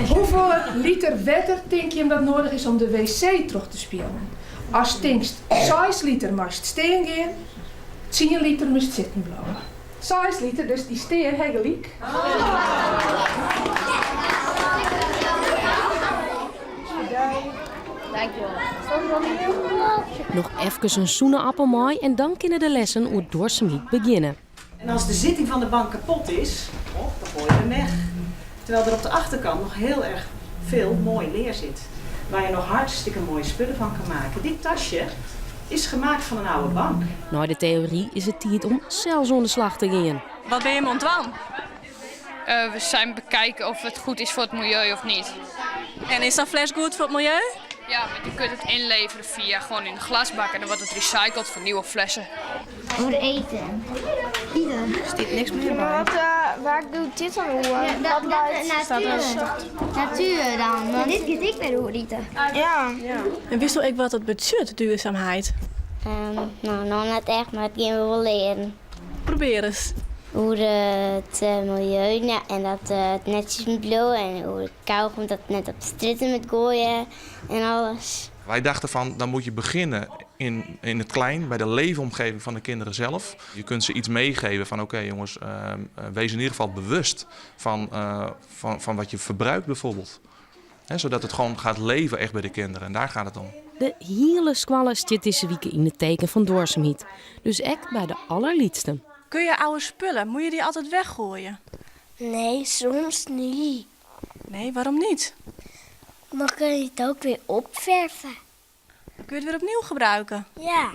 Hoefolle liter wetter tink jim dat noadich is om de WC troch te spielen? Ast tinkst seis liter meist stean gean, tsien liter moatst sitten bliuwe. Seis liter, dus dy stean ha gelyk. Noch efkes in sûne appel mei en dan kinne de lessen oer duorsumheid begjinne. En as de zitting van de bank kapot is, oh, dan gooi je hem weg. Terwijl er op de achterkant nog heel erg veel mooi leer zit. Waar je nog hartstikke mooie spullen van kan maken. Dit tasje is gemaakt van een oude bank. Nei de teory is it tiid om sels oan de slach te gean. Wat binne jim oan it dwaan? We zijn bekijken of het goed is voor het milieu of niet. En is sa'n fles goed foar it miljeu? Ja, want je kunt het inleveren via gewoon in de glasbak en dan wordt het recycled voor nieuwe flessen. Oer eten. Iten. Stiet niks mear by. Wat, waar doet dit dan oer? Ja, dat, dat, natuer. Natuer dan, want dit giet ek wer oer iten. Ja. En witsto ek wat dat betsjut, duurzaamheid? No, noch net echt, mar dat gean we wol learen. Probear ris. Oer it miljeu ja, en dat it netsjes moet bliuwe en oer kaugom dat net op de strjitte moet goaie en alles. Wij dachten van, dan moet je beginnen in, in het klein, bij de leefomgeving van de kinderen zelf. Je kunt ze iets meegeven van oké jongens, wees in ieder geval bewust van, van, van wat je verbruikt bijvoorbeeld. Hè, zodat het gewoon gaat leven echt bij de kinderen en daar gaat het om. De hiele skoalle stiet dizze wike yn it teken fan duorsumheid. Dus ek by de allerlytsten. Kun je oude spullen, moet je die altijd weggooien? Nee, soms niet. Nee, waarom niet? Dan kun je het ook weer opverven. Dan kun je het weer opnieuw gebruiken. Ja.